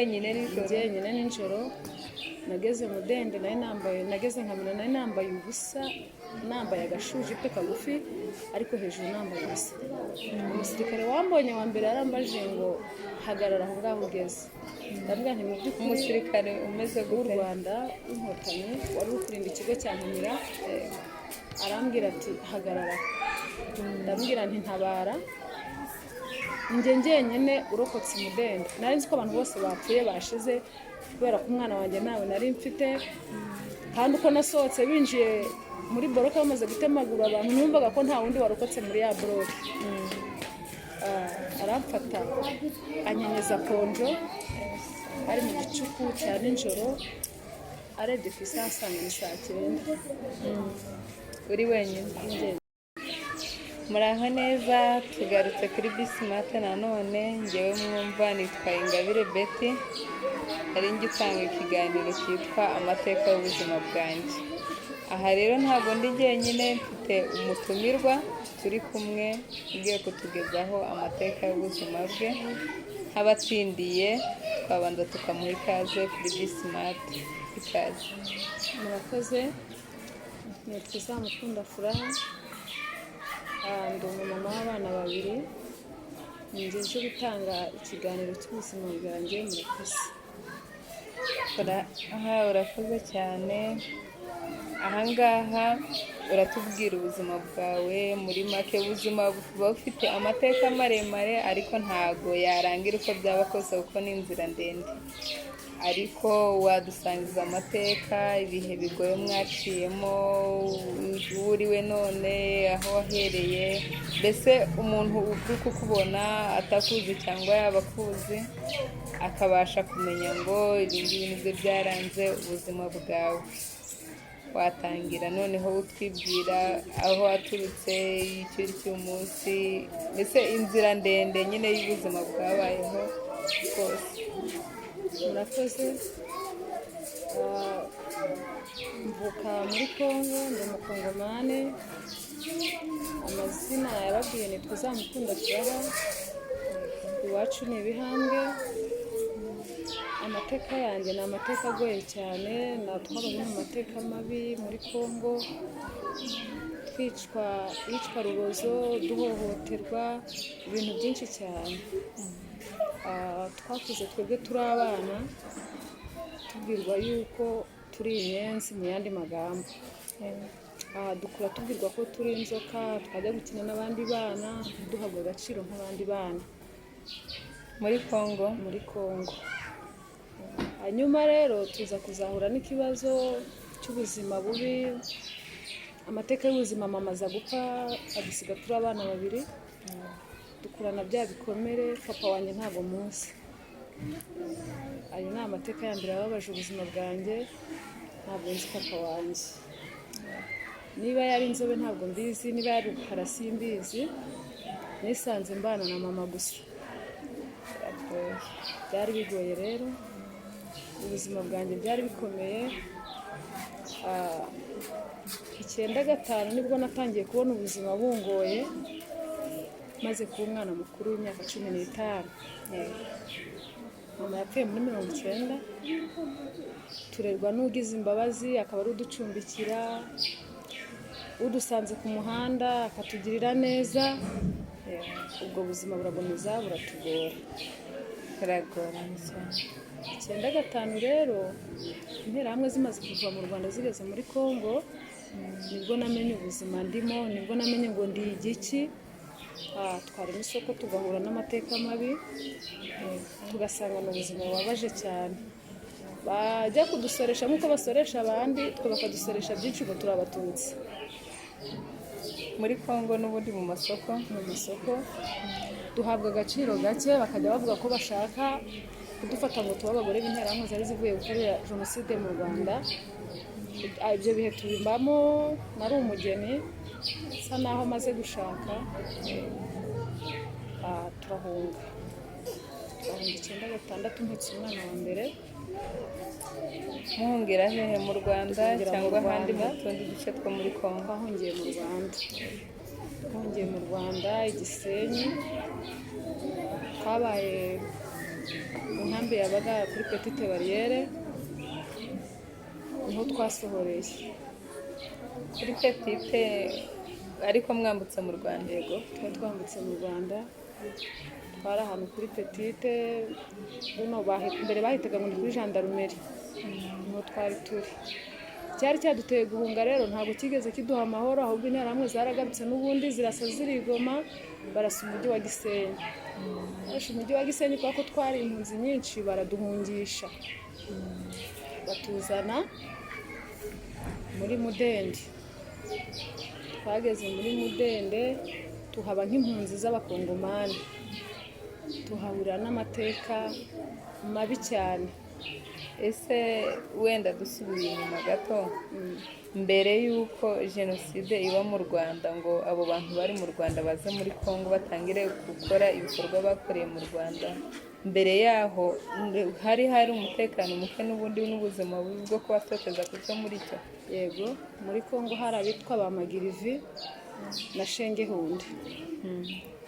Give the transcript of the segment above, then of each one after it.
Wenyine nijoro? Njyenyine nijoro. Nageze Mudende nari nambaye, nageze Nkamira nari nambaye ubusa, nambaye agashujipe kagufi ariko hejuru nambaye ubusa. Umusirikare wambonye wa mbere yarambajije ngo: "Hagarara aho ngaho ugeze." Ndabwira nti: "Mu by'ukuri..." Umusirikare umeze w'u gute? Rwanda w'Inkotanyi wari uri kurinda ikigo cya Nkamira. Arambwira ati: "Hagarara." Ndabwira nti: "Ntabara, njye njyenyine urokotse Mudende." Nari nzi ko abantu bose bapfuye bashize, kubera ko umwana wanjye ntawe nari mfite, kandi uko nasohotse binjiye muri bloc bamaze gutemagura abantu, numvaga ko nta wundi warokotse muri ya bloc. Aramfata anyenyeza ponjo, ari mu gicuku cya nijoro, arebye ku isaha asanga ni saa 9. Uri wenyine? Njye. Muraho neza, tugarutse kuri Bisimate nanone. Ngewe mwumva nitwa Ingabire Betty, nari njye utanga ikiganiro cyitwa "Amateka y'ubuzima bwanjye". Aha rero ntabwo ndi jyenyine, mfite umutumirwa turi kumwe ugiye kutugezaho amateka y'ubuzima bwe. Ntabatindiye, twabanza tukamuha ikaze kuri Bisimate. Ikaze. Murakoze. Nitwa Uzamukunda Furaha. Ndi umumama w'abana babiri, ngeje gutanga ikiganiro cy'ubuzima bwanjye. Murakoze. Aha urakoze cyane. Ahangaha uratubwira ubuzima bwawe muri make. Ubuzima buba bufite amateka maremare, ariko ntago yarangira uko byaba kose, kuko ni inzira ndende. Ariko wadusangiza amateka, ibihe bigoye mwaciyemo, uwo uriwe none, aho wahereye, mbese umuntu uri kukubona atakuzi cyangwa yaba akuzi akabasha kumenya ngo ibi ngibi nibyo byaranze ubuzima bwawe. Watangira noneho utwibwira aho waturutse, icyo uri cy'umunsi, mbese inzira ndende nyine y'ubuzima bwabayeho bwose. Murakoze. Mvuka muri Congo, ndi Umukongomani. Amazina yababwiye, nitwa Uzamukunda Furaha. Iwacu ni Ibihambwe. Amateka yanjye ni amateka agoye cyane. Twabaye mu mateka mabi muri Congo, twicwa, yicwa rubozo, duhohoterwa ibintu byinshi cyane. Twakuze twebwe turi abana tubwirwa yuko turi inyenzi, mu yandi magambo. Dukura tubwirwa ko turi inzoka, twajya gukina n'abandi bana ntiduhabwe agaciro nk'abandi bana. Muri Congo? Muri Congo. Hanyuma rero tuza kuzahura n'ikibazo cy'ubuzima bubi, amateka y'ubuzima. Mama aza gupfa adusiga turi abana babiri, dukurana bya bikomere. Papa wanjye ntabwo muzi. Ayo ni amateka ya mbere yababaje ubuzima bwanjye. Ntabwo nzi papa wanjye, niba yari inzobe ntabwo mbizi, niba yari rukara simbizi. Nisanze mbana na mama gusa. Biragoye. Byari bigoye rero, ubuzima bwanjye byari bikomeye. 95 nibwo natangiye kubona ubuzima bungoye, maze kuba umwana mukuru w'imyaka 15. Mama yapfuye muri 90, turerwa n'ugize imbabazi akaba ari uducumbikira, udusanze ku muhanda akatugirira neza. Ubwo buzima burakomeza buratugora. Biragoranye cyane. 95 rero, Interahamwe zimaze kuva mu Rwanda zigeze muri Congo, nibwo namenye ubuzima ndimo, nibwo namenye ngo ndi igiki. Twarema isoko tugahura n'amateka mabi, tugasanga ni ubuzima bubabaje cyane. Bajya kudusoresha nk'uko basoresha abandi, twe bakadusoresha byinshi ngo turi Abatutsi. Muri Congo n'ubundi mu masoko? Mu masoko duhabwa agaciro gake, bakajya bavuga ko bashaka kudufata ngo tube abagore b'Interahamwe zari zivuye gukorera jenoside mu Rwanda. Ibyo bihe tubibamo, nari umugeni nsa naho maze gushaka. Turahunga, turahunga 96 mpetse umwana wa mbere. Muhungira hehe? Mu Rwanda? Duhungira mu Cyangwa ahandi mu Rwanda. tundi duce two muri Congo? Twahungiye mu Rwanda, twahungiye mu Rwanda i Gisenyi. Twabaye Mu nkambi yabaga kuri Petite Barrière niho twasohoreye. Kuri Petite, ariko mwambutse mu Rwanda? Yego, twari twambutse mu Rwanda, twari ahantu kuri Petite buno mbere bahitaga ngo ni kuri gendarmerie, niho twari turi. Cyari cyaduteye guhunga rero ntabwo kigeze kiduha amahoro, ahubwo Interahamwe zaragarutse n'ubundi zirasa zirigoma, barasa umujyi wa Gisenyi. Barashe umujyi wa Gisenyi, kubera ko twari impunzi nyinshi baraduhungisha, batuzana muri Mudende. Twageze muri Mudende tuhaba nk'impunzi z'Abakongomani, tuhahurira n'amateka mabi cyane. Ese wenda dusubiye inyuma gato, mbere y'uko jenoside iba mu Rwanda, ngo abo bantu bari mu Rwanda baze muri Congo batangire gukora ibikorwa bakoreye mu Rwanda, mbere yaho hari umutekano muke n'ubundi n'ubuzima bubi bwo kubatoteza kuko muri cyo? Yego, muri Congo hari abitwa ba Magirivi na Shengehunde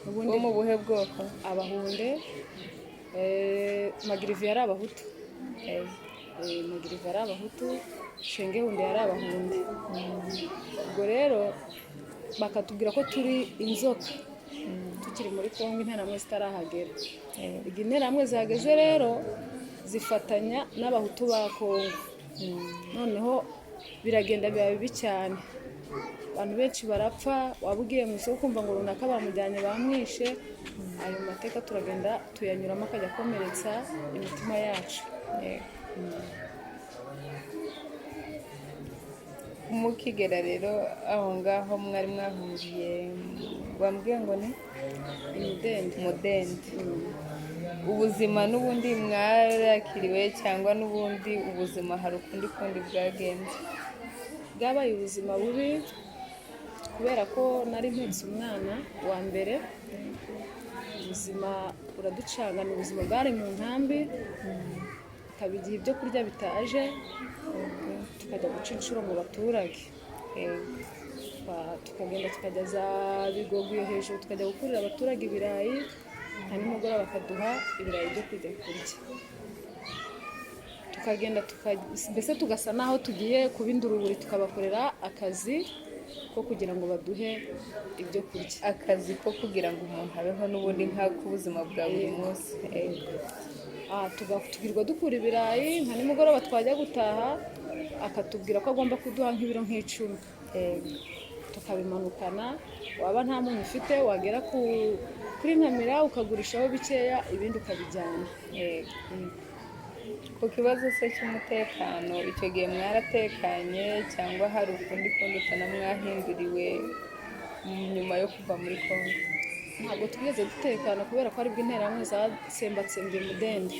ubundi. Bo mu buhe bwoko? Abahunde. Magirivi yari Abahutu. Magirivi yari Abahutu, Shengehunde yari Abahunde. Ubwo rero bakatubwira ko turi inzoka tukiri muri Congo, Interahamwe zitarahagera. Igihe Interahamwe zihageze rero zifatanya n'Abahutu ba Congo, noneho biragenda biba bibi cyane, abantu benshi barapfa. Waba ugiye mu isoko ukumva ngo runaka bamujyanye bamwishe. Ayo mateka turagenda tuyanyuramo, akajya akomeretsa imitima yacu. Yego. Mukigera rero aho ngaho mwari mwahungiye, wambwiye ngo ni Imidende. Mudende, ubuzima n'ubundi mwarakiriwe cyangwa n'ubundi ubuzima hari ukundi kundi bwagenze? Bwabaye ubuzima bubi kubera ko nari mpetse umwana wa mbere. Ubuzima buraducangana, ubuzima bwari mu nkambi, hakaba igihe ibyo kurya bitaje, tukajya guca inshuro mu baturage. Tukagenda tukajya za Bigogwe iyo hejuru, tukajya gukurira abaturage ibirayi, nka nimugoroba bakaduha ibirayi byo kujya kurya. Tukagenda mbese tugasa n'aho tugiye kuba induruburi, tukabakorera akazi ko kugira ngo baduhe ibyo kurya. Akazi ko kugira ngo umuntu abeho n'ubundi nk'ak'ubuzima bwa buri munsi. Yego. Tukirirwa dukura ibirayi, nka nimugoroba twajya gutaha akatubwira ko agomba kuduha nk'ibiro nk'icumi. Tukabimanukana, waba nta munyu ufite wagera kuri nkamira ukagurishaho bikeya, ibindi ukabijyana. Yego. Ku kibazo se cy'umutekano, icyo gihe mwaratekanye cyangwa hari ukundi kundi utana mwahinduriwe nyuma yo kuva muri Congo? Ntabwo twigeze dutekana kubera ko aribwo Interahamwe zatsembatsembye Mudende.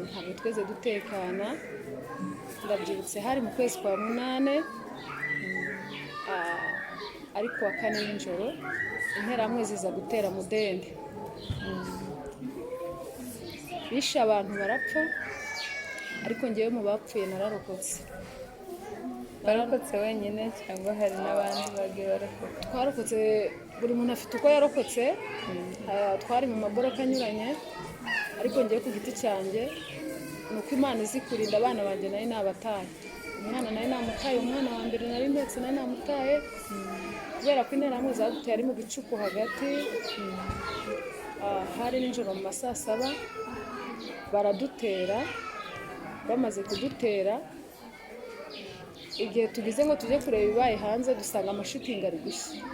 Ntabwo twigeze dutekana. Ndabyibutse, hari mu kwezi kwa munane, ariko wa kane nijoro Interahamwe ziza gutera Mudende, bishe abantu barapfa, ariko ngewe mu bapfuye nararokotse. Warokotse wenyine cyangwa hari n'abandi bagiye barokoka? Twarokotse, buri muntu afite uko yarokotse. Twari mu maboroka anyuranye, ariko ngewe ku giti cyanjye ni uko Imana izi kurinda. Abana banjye nari nabataye, umwana nari namutaye, umwana wa mbere nari mpetse nari namutaye, kubera ko Interahamwe zaduteye ari mu gicuku hagati. Hari nijoro mu ma saa saba baradutera. Bamaze kudutera, igihe tugize ngo tujye kureba ibibaye hanze, dusanga amashitingi ari gushya.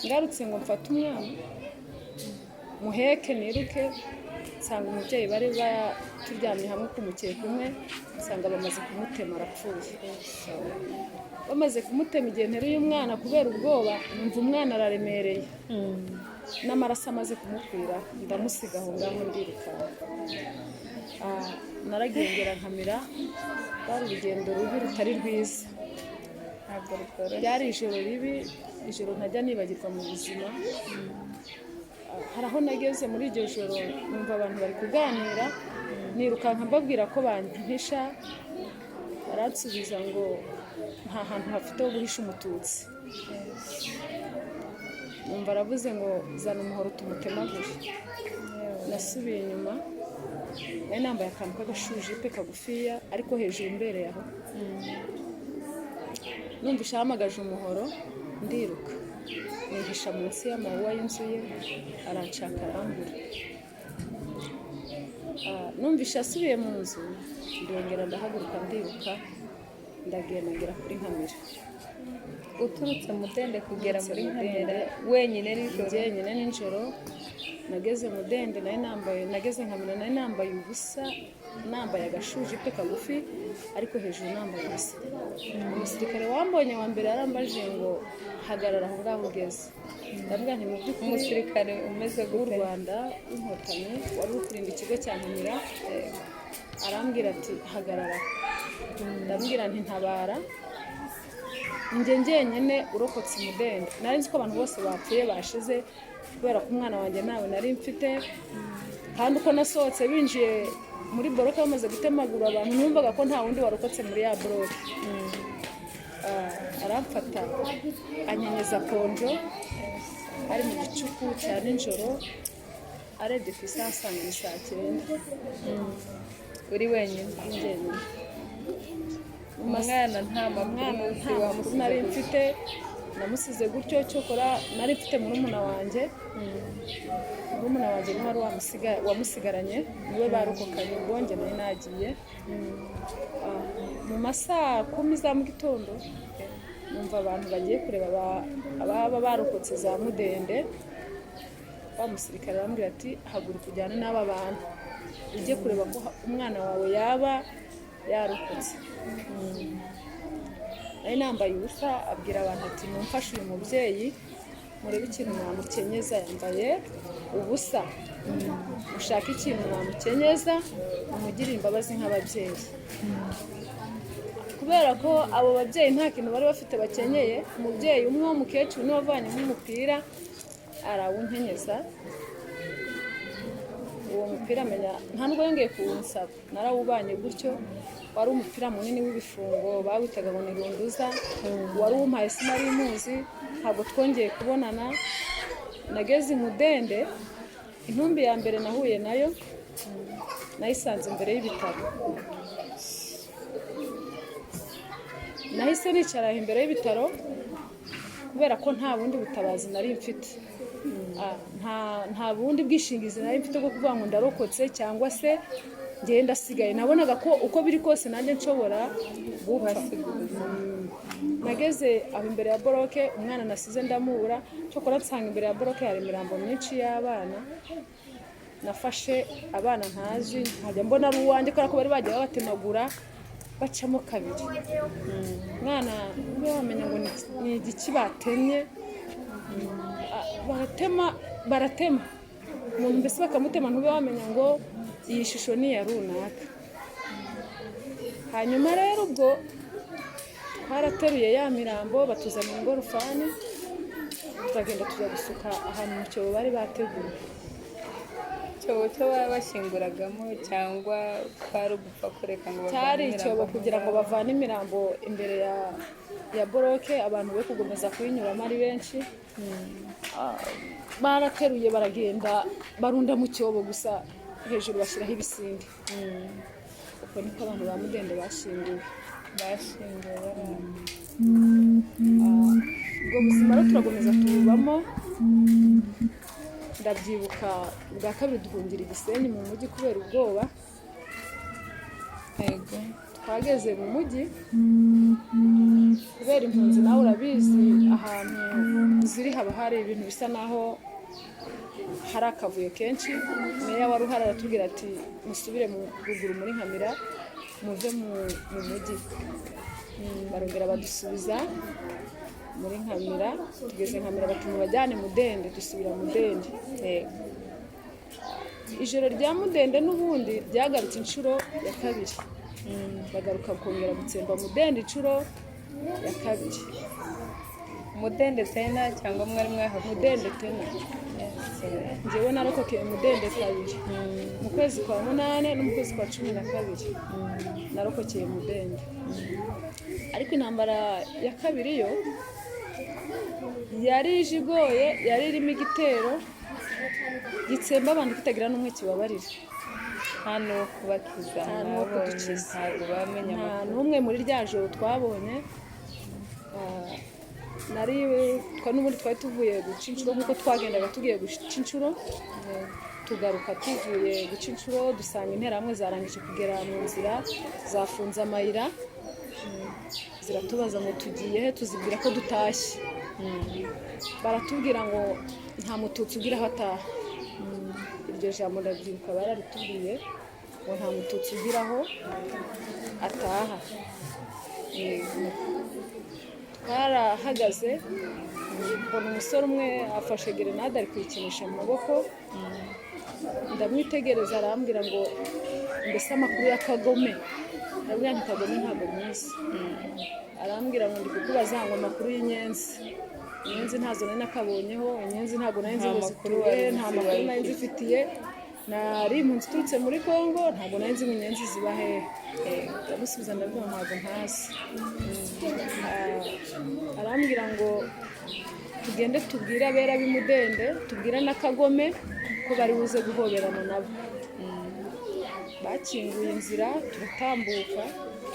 Ngarutse ngo mfate umwana muheke niruke, nsanga umubyeyi bari turyamye hamwe ku mukeka umwe, nsanga bamaze kumutema arapfuye. Bamaze kumutema, igihe nteruye umwana kubera ubwoba, numva umwana araremereye n'amaraso amaze kumukwira, ndamusiga aho ngaho ndirukanka. Naragendera nkamira, rwari urugendo rubi rutari rwiza. Ntabwo rworoshye. Ryari ijoro ribi, ijoro ntajya nibagirwa mu buzima. Hari aho nageze muri iryo joro numva abantu bari kuganira, nirukanka mbabwira ko bampisha, baransubiza ngo nta hantu hafite ho guhisha Umututsi. Numva aravuze ngo zana umuhoro tumutemagure. Nasubiye inyuma, nari nambaye akantu k'agashujipe kagufiya, ariko hejuru imbereye aho. Numvise ahamagaje umuhoro, ndiruka nihisha munsi y'amawuwa y'inzu ye, aranshaka arambura. Numvise asubiye mu nzu, ndongera ndahaguruka, ndiruka, ndagenda ngera kuri Nkamira. Uturutse Mudende kugera Nturutse muri Mudende. Nkamira wenyine nijoro? Njyenyine nijoro. Nageze Mudende nari nambaye, nageze Nkamira nari nambaye ubusa, nambaye agashujipe kagufi ariko hejuru nambaye ubusa. Umusirikare wambonye wa mbere yarambajije ngo: "Hagarara aho ngaho ugeze." Ndamubwira nti: "Mu by'ukuri..." Umusirikare umeze W'u gute? Rwanda w'Inkotanyi wari uri kurinda ikigo cya Nkamira. Arambwira ati: "Hagarara." Ndamubwira nti: "Ntabara, njye njyenyine urokotse Umudende." Nari nzi ko abantu bose bapfuye bashize, kubera ko umwana wanjye ntawe nari mfite, kandi uko nasohotse binjiye muri boroke bamaze gutemagura abantu, numvaga ko nta wundi warokotse muri ya boroke. Aramfata anyenyeza konjo, ari mu gicuku cya nijoro, arebye ku isaha asanga ni saa 9. Uri wenyine? Njyenyine. Umwana nta makuru Umwana uzi? Nta makuru Wamusize nari gute? mfite, namusize gutyo. Cyokora nari mfite murumuna wanjye. Murumuna wanjye niwe wari wamusigaranye, niwe barokokanye. Ubwo njye nari nagiye. Mu masaa 10 za mu gitondo numva abantu bagiye kureba ababa barokotse za Mudende. Wa musirikare arambwira ati: "Haguruka ujyane n'aba bantu, ujye kureba ko umwana wawe yaba yarokotse." Nari nambaye ubusa, abwira abantu ati: "Mumfashe uyu mubyeyi, murebe ikintu mwamukenyeza, yambaye ubusa, mushake ikintu mwamukenyeza, mumugirire imbabazi nk'ababyeyi." Kubera ko abo babyeyi nta kintu bari bafite bakenyeye, umubyeyi umwe w'umukecuru niwe wavanyemo umupira arawunkenyeza. Uwo mupira amenya nta nubwo yongeye kuwunsaba, narawubanye gutyo. Wari umupira munini w'ibifungo, bawitaga ngo ni runduza. Wari uwumpaye sinari muzi, ntabwo twongeye kubonana. Nageze i Mudende, intumbi ya mbere nahuye nayo nayisanze imbere y'ibitaro. Nahise nicara aho imbere y'ibitaro kubera ko nta bundi butabazi nari mfite. Nta bundi bwishingizi nari mfite bwo kuvuga ngo ndarokotse cyangwa se ngenda ndasigaye. Nabonaga ko uko biri kose nanjye nshobora gupfa. Nageze aho imbere ya boroke, umwana nasize ndamubura. Cyokora nsanga imbere ya boroke hari imirambo myinshi y'abana. Nafashe abana ntazi, nkajya mbona ari uwanjye, kubera ko bari bagiye babatemagura bacamo kabiri. Umwana ube wamenya ngo ni igiki batemye. Baratema, baratema umuntu, mbese bakamutema, ntube wamenya ngo iyi shusho ni iya runaka. Hanyuma rero ubwo twarateruye ya mirambo, batuzanira ingorofani, turagenda tujya gusuka ahantu mu cyobo bari bateguye. Icyobo cyo baba bashyinguragamo cyangwa kwari ugupfa kureka ngo bavane Cyari imirambo icyobo aho kugira ngo ngaho? Bavane imirambo imbere ya boroke, abantu be kugomeza kuyinyuramo ari benshi. Barateruye baragenda barunda mu cyobo gusa, hejuru bashyiraho ibisinde. Uko niko abantu ba Mudende bashyinguwe. Bashyinguwe bari aho. Ubwo buzima rero turakomeza tububamo. Ndabyibuka ubwa kabiri duhungira i Gisenyi mu mujyi kubera ubwoba. Twageze mu mujyi kubera impunzi, nawe urabizi, ahantu ziri haba hari ibintu bisa naho hari akavuyo kenshi. Meya wari uhari aratubwira ati: "Musubire mu ruguru muri Nkamira, muve mu mujyi." Barongera badusubiza muri Nkamira. Tugeze Nkamira bati: "Mubajyane Mudende." Dusubira Mudende. Ijoro rya Mudende n'ubundi ryagarutse inshuro ya kabiri, bagaruka kongera gutsemba Mudende inshuro ya kabiri. Mudende tena cyangwa mwari mwahavuye? Mudende tena. Njyewe narokokeye Mudende kabiri, mu kwezi kwa munani no mu kwezi kwa 12 narokokeye Mudende. Ariko intambara ya kabiri yo yari ije igoye, yari irimo igitero. Gitsemba abantu kitagira n'umwe kibabarira. Nta n'uwo kubakiza Nta n'uwo mwabonye, kudukiza. Ntabwo bamenya Nta amakuru. n'umwe muri rya joro twabonye. Nari n'ubundi twari tuvuye guca inshuro, nk'uko twagendaga tugiye guca inshuro, tugaruka tuvuye guca inshuro, dusanga Interahamwe zarangije kugera mu nzira, zafunze amayira, ziratubaza ngo tugiye he? Tuzibwira ko dutashye. Baratubwira ngo nta Mututsi ugira aho ataha. Iryo jambo ndabyibuka, bararitubwiye ngo nta Mututsi ugira aho ataha. Twarahagaze, mbona umusore umwe afashe gerenade ari kuyikinisha mu maboko. Ndamwitegereza, arambwira ngo mbese amakuru ya Kagome? Ndabwira nti Kagome ntabwo muzi. Arambwira ngo ndi kukubaza ngo amakuru y'Inyenzi. Inyenzi ntazo nari nakabonyeho, Inyenzi ntabwo nari nzi Nta ngo makuru zituye, wari nta uzi makuru wari nari nzifitiye. Nari impunzi iturutse muri Congo, ntabwo nari nzi ngo Inyenzi ziba hehe. Ndamusubiza, ndabwira ngo ntabwo ntazi. Arambwira ngo tugende tubwire abera b'Imudende, tubwire na Kagome ko bari buze guhoberana nabo. Bakinguye inzira turatambuka,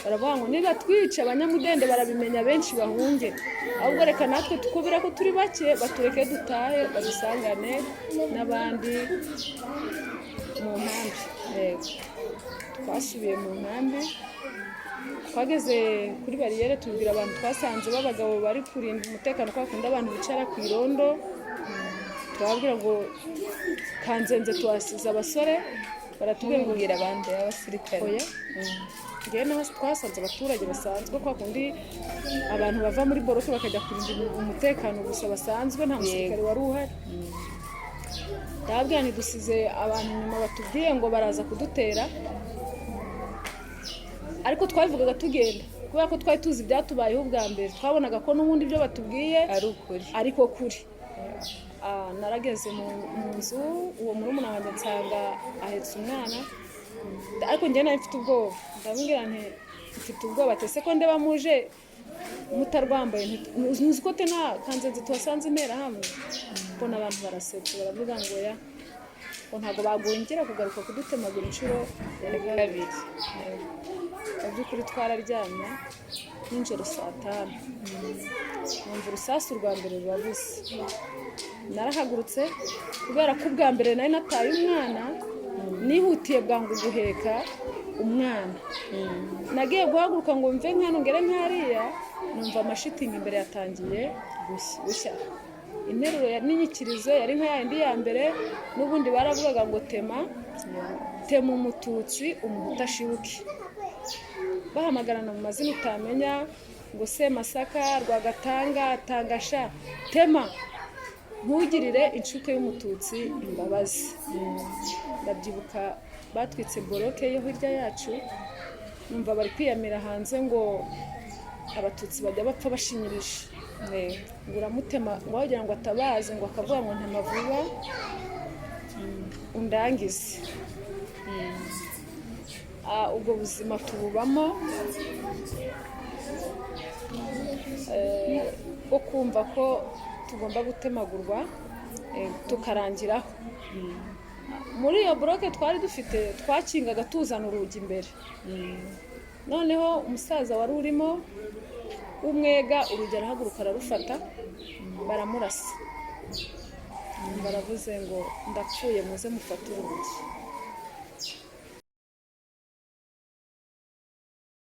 baravuga ngo nibatwica Abanyamudende barabimenya, benshi bahunge, ahubwo reka natwe tukubira ko turi bake, batureke dutahe, badusangane n'abandi mu nkambi. Yego. Twasubiye mu nkambi, twageze kuri bariyeri tubwira abantu twasanze b'abagabo bari kurinda umutekano, kwa kundi abantu bicara ku irondo, turababwira ngo Kanzenze tuhasize abasore. Baratubwira ngo Mubwira abandi b'abasirikare? Oya, njyewe naho twasanze abaturage basanzwe, kwa kundi abantu bava muri boroke bakajya kurinda umutekano gusa basanzwe, nta musirikare wari uhari. Ndababwira ntidusize abantu inyuma, batubwiye ngo baraza kudutera. Ariko twabivugaga tugenda kubera ko twari tuzi ibyatubayeho ubwa mbere, twabonaga ko n'ubundi ibyo batubwiye Ari ukuri. Ariko kuri. Narageze mu nzu, uwo murumuna wanjye nsanga ahetse umwana, ariko njye nari mfite ubwoba. Ndamubwira nti mfite ubwoba. Ati ese ko ndeba muje mutarwambaye, ntuzi ko tena Kanzenze tuhasanze Interahamwe? Mbona abantu barasetse, baravuga ngo ya, ngo ntabwo bagongera kugaruka kudutemagura inshuro ya kabiri. Mu by'ukuri twararyamye nijoro saa 5, numva urusasu rwa mbere ruravuze. Narahagurutse kubera ko ubwa mbere nari nataye umwana, nihutiye bwangu guheka umwana. Nagiye guhaguruka ngo mve nkano ngere nkariya, numva amashitingi imbere yatangiye gushya. Interuro n'inyikirizo yari nka yindi ya mbere n'ubundi, baravugaga ngo tema, tema Umututsi, Umuhutu ashibuke, bahamagarana mu mazina utamenya, ngo Semasaka, Rwagatanga, Tangasha, tema, ntugirire inshuke y'Umututsi imbabazi. Ndabyibuka batwitse boroke yo hirya yacu, numva bari kwiyamira hanze ngo Abatutsi bajya bapfa bashinyirije, ngo uramutema, ngo wagira ngo atabaze, ngo akavuga ngo ntema vuba undangize. Ubwo buzima tububamo bwo kumva ko tugomba gutemagurwa, tukarangiraho. Muri iyo boroke twari dufite, twakingaga tuzana urugi imbere. Noneho umusaza wari urimo w'umwega, urugi arahaguruka ararufata, baramurasa. Baravuze ngo ndapfuye, muze mufate urugi.